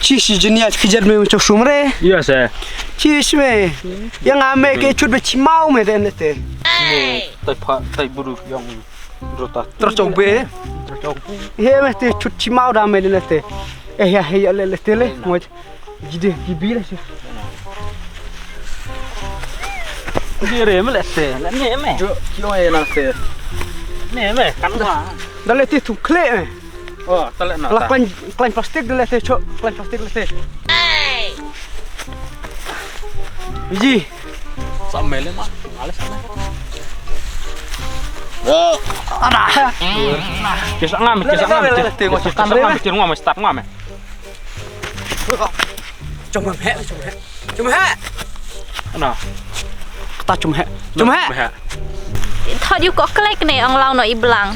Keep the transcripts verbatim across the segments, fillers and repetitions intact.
Chi shi jin ya ki jat me chok sum re. Yes, eh. Chi shi me. Yang ame ke chut be chi mau me den te. Tai pha, tai buru yang rota. Tra chok be. He me te chut chi mau da me den te. Eh, ya, he ya le le te le. Mo. Jide ki bi le shi. Jire me le te. Le ne me. Jo, kyo e na te. Ne me, kan wa. Da le te tu kle me. Oh, tale na. La ta. Klein, klein plastik dele te chok, klein plastik dele te. Ji. Sa mele ma, ale sa mele. Ada. Kes ngam, kes ngam, kes ngam, kes ngam, kes ngam, start ngam. Chong he, chong he. Chum ha. Ana. Kata chum ha. Chum ha. Chum ha. Thot yu ko klek ne ong law no i blang.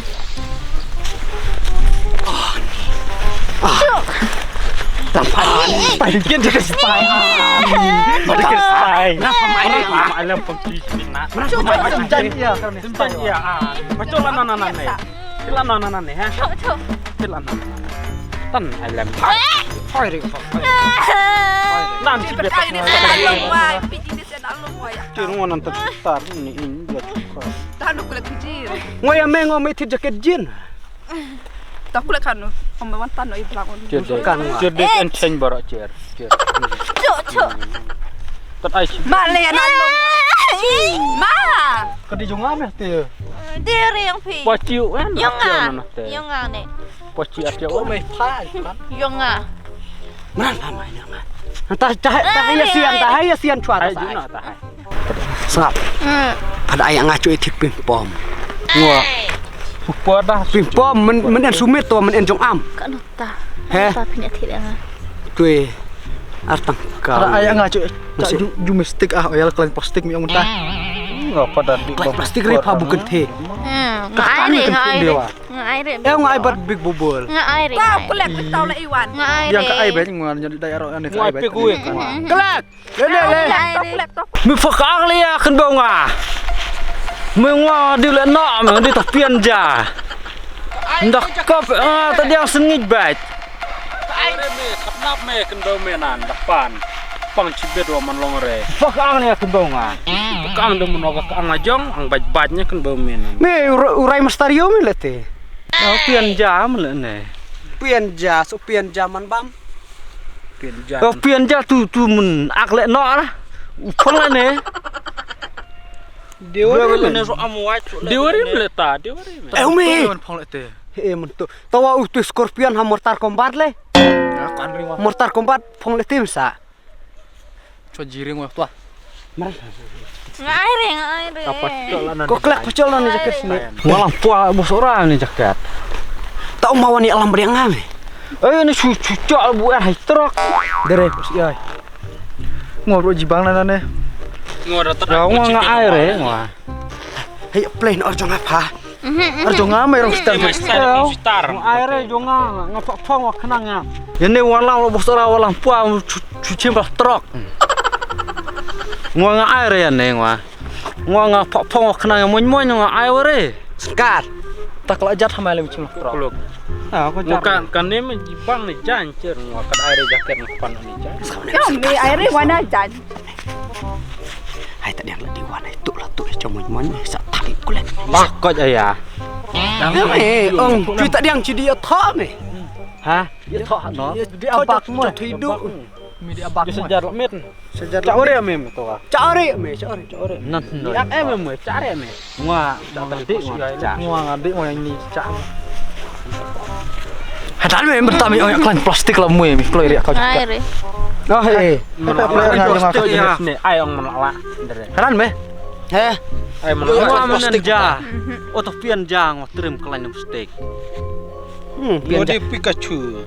Pai kin je ke spai. Pai ke spai. Alam pang ki na. Mana pai jan ya. Jan ya. Macam la na na ne. Kila na na ne ha. Kila na. Tan alam. Hai ri. Nan si betak. Kir ngo nan tar ni in dia cuka. Tahan dulu kulit kecil. Ngo ya me ngo me thit jaket jin. Tak kulit kanu. Om wan tan no i belakang. Kan. Jadi en chen barak cher. Cher. Cuk cuk. Tat ai. Ma le nan lo. Ma. Kadi jong ame te. Dia ring pi. Paciu kan. Yong nga. Yong nga ne. Paciu atia. Ko me pha kan. Yong nga. Mana pha mai na ma. Ta ta ta ya sian ta ya sian chua ta. Ai juna ta hai. Sngap. Pada ai nga chu i thik ping pom. Ngwa. Supa dah. Ping pom men men en sumit to men en jong am. Ka no ta. He? Ta pin thik nga. Tui. Artang ka. Pada ai nga chu. Cha ju ju mistik ah oyal klan plastik mi ong ta. Ngwa pada di. Klan plastik ri pha bukan the. Nga ai ri nga ai ri. Nga ai ri. Eh nga ai bat big bubul. Nga ai ri. Ta kulek tau la iwan. Nga ai ri. Yang ka ai bet ngwa nyadi dai aro ane ka ai bet. Ngwa ai pik uik. Kelek. Le le le. Mi fakang le ya kan bau nga. Mi ngwa di le no mi di ta pian ja. Ndak kop ta diang sengit bait. Ai re me katnap me kan bau me nan dak pan. Pang chibet wa man long re. Fakang le ya kan bau nga. Fakang de mun wa ka ang ajong ang bait bait nya kan bau me nan. Me urai mastario me lete. Pian ja me le ne. Pian ja so pian ja man bam. Pian ja. Pian ja tu tu mun ak le no la. U phong le ne. Dewari le ne so am wa chu. Dewari le ta, dewari me. Eh me. Phong le te. He men tu. Tawa u tu scorpion ha mortar combat le. Mortar combat phong le tim sa. Cho jiring wa tu. Ngai re ngai re. Ko klak pacol ni jaket sini. Walang pua bosora ni jaket. Ta uma wani alam beriang ngam. Eh ni su su cok bu eh hai trok. Dere pus ai. Ngor ro jibang na ne. Ngor ro trok. Ngor nga ai re ngor. Hai plane or jong apa? Ar jong nga mai rong sitar. Ai re jong nga nga phak phong wa khnang nga. Ye ne walang lo bosora walang pua chu chim ba trok. Ngwa nga ai re ne ngwa. Ngwa nga phak phong wa khnang nga moin moin nga ai wa re. Skar. Tak la jat hamai le chim trok. Kuluk. Ah ko jat. Kan kan ne me jibang ne jan cher ngwa kad ai re jaket ngwa pan ne jan. Yo me ai re wana jan. Hai ta diang la di wan hai tu la tu cha mon mon sa thai kulen. Bak ko ja ya. Dang eh ong tu ta diang chi di tho me. Ha? Di tho no. Di abak mo. Mi di abak mo. Sejar lo met. Sejar. Cha ore me to ka. Cha ore me, cha ore, cha ore. Nan no. Di ak em me, cha ore me. Ngwa, ngwa di ngwa cha. Ngwa di ngwa ni cha. Hadan me berta mi ong klan plastik la mui mi kloi ri ka. Ai re. Oh he. Mana plastik ya. Ne ai ong mana la. Hadan me. He. Ai mana plastik ja. Oto pian ja ngo trim klan plastik. Hmm, pian ja. Pikachu.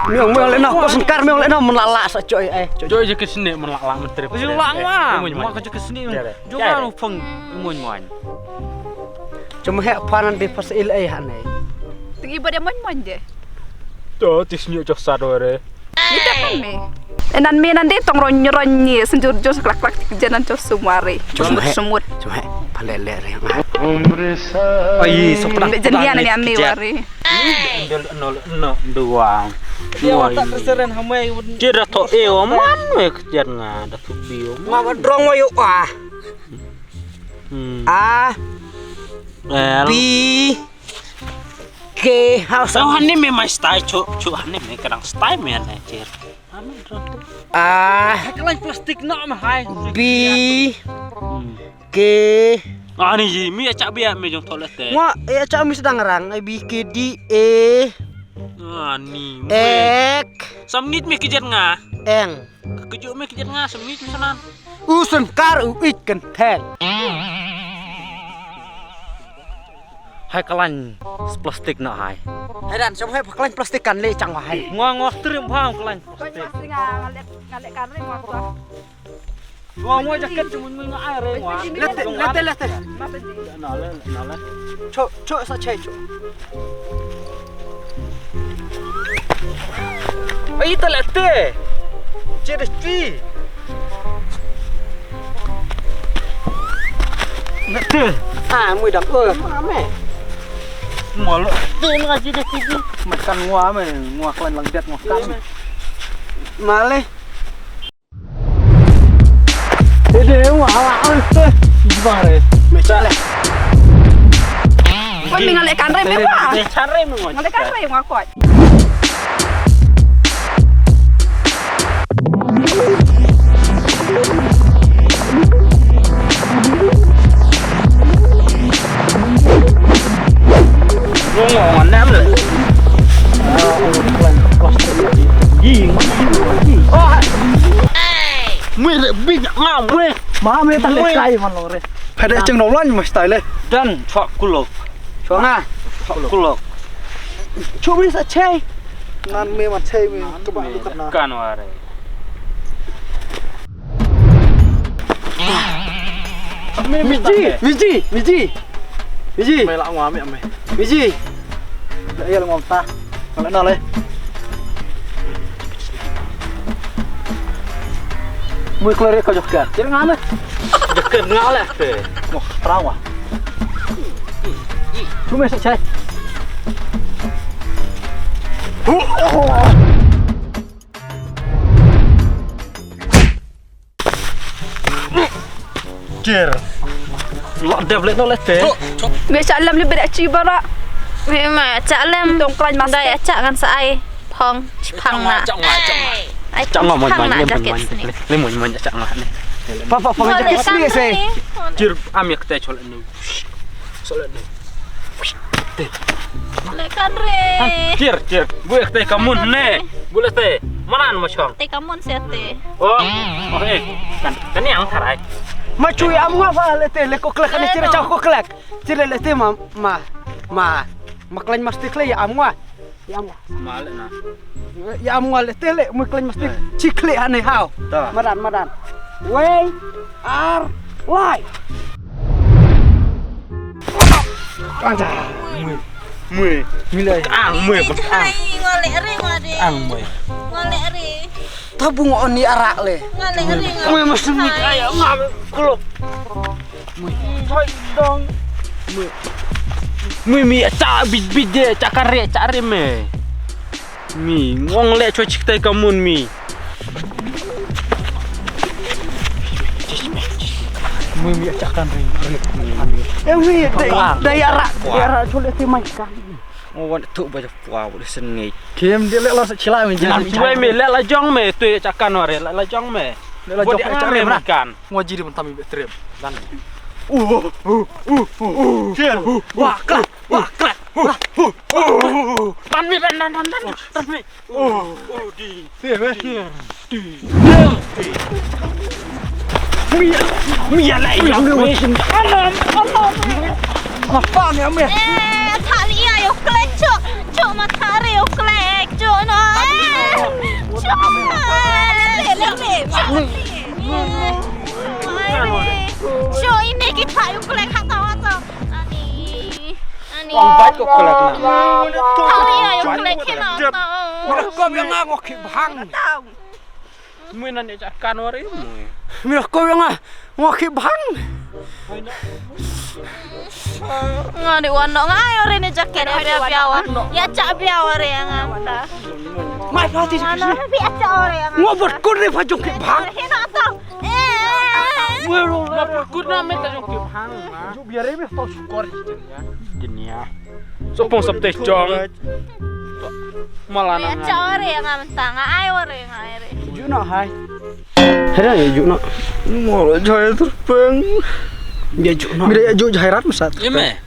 Mi ong me le na ko sengkar me le na mana la sa choi ai. Choi je ke sini mana la menteri. Yo la ngwa. Ngwa ke sini. Jong nga phong moin moin. Cuma hek panan di pas il ai hane. Tigi ba dia moin moin de. To tis nyu jok sadore. Ni tak kan me. Enan me nan de tong ron ron ni senjur jos klak klak jenan jos sumare. Jos semut. Cuma hek palele re. Ai, so prak. Dek jen hian ni ami wari. Ndol no no duang. Dia watak terseren hamai. Dia dah tok eh man wek jen nga dah tok bio. Ma ba drong wa yu ah. Hmm. A Well. B K house. Sa hani me mai style chu chu hani me kadang style me ne cher. A Hai ka lain plastik na ma hai. B K. Ani ji mi acha bia me jong thole te. Ngo e acha mi sedang rang ai B K D A. Ani. Ek. Samnit me kijet nga. Eng. Kejuk me kijet nga samnit me sanan. U sengkar u ik kenthel. Hai ka lain plastik na hai. Hai dan, sum hai ka lain plastik kan le chang hai. Ngwa ngwa trip bha ka lain plastik. Ngwa ngwa jaket cuma ngwa ai re ngwa. Lete lete lete. Cho cho sa chai cho. Ai ta lete. Che de chi. Nete. Ah, mui dam. Oh, mame. Molo. Te na ji de chi. Makan ngwa me, ngwa klan lang det ngwa kan. Male. Ede ngwa ala oi te. Jibare. Mecha le. Kon mi ngalek kan re me wa. Mecha re me wa. Ngalek kan re wa ko. Mui re big nga mui. Ma me ta le kai man lo re. Hade cheng no lan ma style. Dan chok kulok. Chok nga. Chok kulok. Chu mi sa chei. Nan me ma chei me ka ba lu ka na. Kan ware. Miji, miji, miji. Miji. Me la ngwa me me. Miji. Da ya ngwa ta. Wala na le. Mui klore ka jokka. Kira ngana. Jokka ngala te. Mo trawa. Cuma sa chai. Ker. Lok dep lek no lek te. Me cha lem le beda chi bara. Me ma cha lem. Tong klan mas. Dai cha ngan sa ai. Phong chipang na. Chang ma chang ma. Ai chang ma mo ma jaket ni. Le mo ma chang ma ni. Pa pa phong jaket ni se. Jir am yak te chol ni. Chol ni. Te. Le kan re. Kir kir. Bu ek te kamun ne. Bu le te. Manan ma chong. Te kamun se te. Oh. Oh eh. Kan kan yang tharai. Ma chui am nga fa le te le koklek ne chira cha koklek. Chira le te ma ma ma. Ma klan mastik le am nga. Ya mo. Ma le na. Ya mo le te le mo klen mesti. Eh. Chikle ane hau. Ta. Madan madan. Wei ar lai. Aja. Mui. Mui. Mui le. Ang mui. Ang. Ngole ri ngode. Ang mui. Ngole ri. Tabu ngo ni arak le. Ngole ri ngode. Mui mesti mui. Ayo ngam. Kulop. Mui. Choi dong. Mui. Mui mi cha bit bit de cha kare cha re me. Mi ngong le choi chik tai kamun mi. Mui mi cha kan re. Eh mi dai dai ara dai ara chole te mai kan. Oh wan tu ba ja pwa bu sen ngai. Kem de le la sa chila mi. Chila mi le la jong me tu cha kan ware la jong me. Le la jong me cha re kan. Ngwa jiri ban tam i bet trem. Dan. Uh, uh, uh, uh, uh. Chen. Wah, krak, wah, krak. Uh, uh, uh, uh. Dan mi dan dan dan dan. Dan mi. Uh, uh, di. Ti be. Ti. Ti. Mi ya, mi ya lai ya. Alam, alam. Apa ni ambil? Eh, thali ya yo klek cuk. Cuk ma thali yo klek cuk no. Eh. Cuk. Le le le. Sho ine ki thayu klek ha tawa to. Ani. Ani. Ong bai ko klek na. Thali ayu klek kena to. Ura ko me nga ngok ki bhang. Mui nan ïa kan wari mui. Mira ko yang ah. Ngo ki bang. Nga di wan no nga ayo re ne jaket ya bia bia wan. Ya cha bia wari yang anta. Mai pati. Ana bia cha wari yang. Ngo bot kur ne pajong ki bang. Hina to. Eh. Ngo bot kur na me ta jong ki bang. Ju bia re me to sukor ya. Dunia. Sopong sop te chong. Malah nang. Chore nga mentang ai ore nga ere. Ju no hai. Hera ya ju no. Mo jai terpeng. Ya ju no. Mira ya ju jai rat masat. Ye me.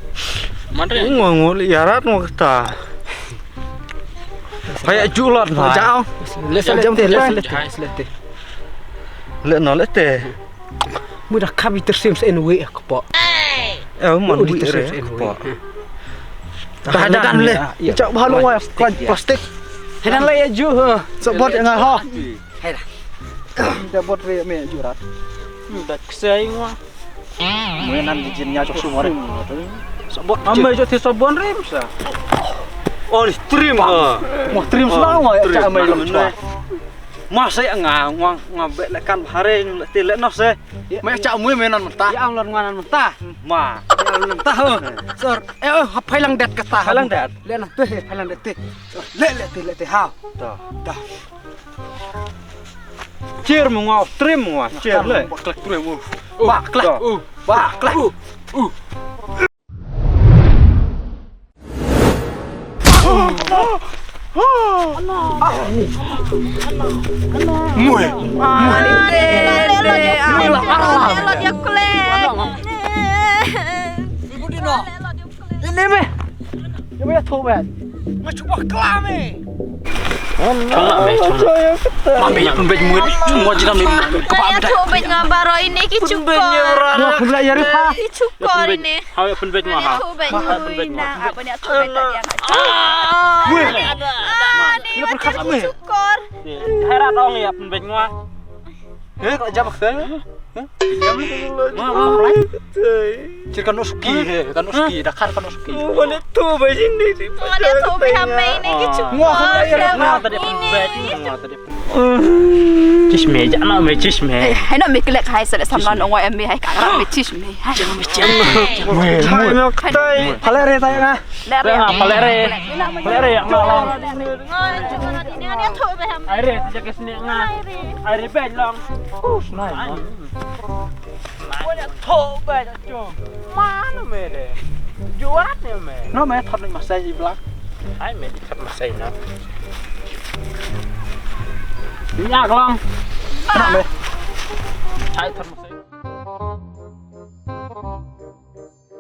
Mandre. Ngo ngo li ya rat ngo kata. Hai ya ju lot na. Jao. Lesa lete lesa lete. Le no lete. Muda kabi tersim se enwe kpo. Eh, man wi re kpo. Dah dah le. Cak bahalu wa plastik. Hedan le ya ju ha. Sebot nga ha. Hai dah. Sebot re me ju rat. Dak sei wa. Mui nan di jin nya chok sumore. Sebot. Ame jo ti sabon re msa. Oh, trim ha. Mo trim sna wa ya cak ame lom chwa. Ma se nga nga nga be le kan bahare ni le ti le no se. Ma cha mui me nan mynta. Ya am lon nga nan mynta. Ma. Ya am mynta ho. Sor. Eh oh, ha phai lang det kata. Phai lang det. Le na te phai lang det te. Le le te le te ha. To. Da. Chir mu nga, trim mu nga, chir le. Ba klek trim mu. Ba klek. Ba klek. Ini me. Ini me ya thoh me. Nga chuba kla me. Chong na me, chong na. Ma me ya pynbeit mut. Mo jina me. Kaba me. Thoh beit nga baroh ini ki chukor. Mo pynbeit ya ri pha. Ki chukor ini. Haw ya pynbeit ma ha. Thoh beit nga baroh ini. Apa ni thoh beit tadi yang. Weh. Ah, ni pynkhas me. Chukor. Hai rat ong ya pynbeit nga. He, ka jam ka. He? Jam ni. Ma, ma, ma. Chir ka no suki he, ka no suki, da khar ka no suki. Mo ne tu ba jin ni. Mo ne tu ba ham mai ne ki chup. Mo ha ya na ta de pun bet. Mo ta de pun. Chis me, ja na me chis me. Hai no me klek hai sa sam no ngoi me hai ka me chis me. Hai no me chis me. Mo, mo. Pale re ta ya na. Pale re. Pale re ya. Ai re, ti ja ka sne nga. Ai re, bad long. Us nai. Mo ne tho bad jong. Ma no me de. Juat ne me. No me thot ni masai ji blak. Ai me thot masai na. Ni ya long. Na me. Ai thot masai.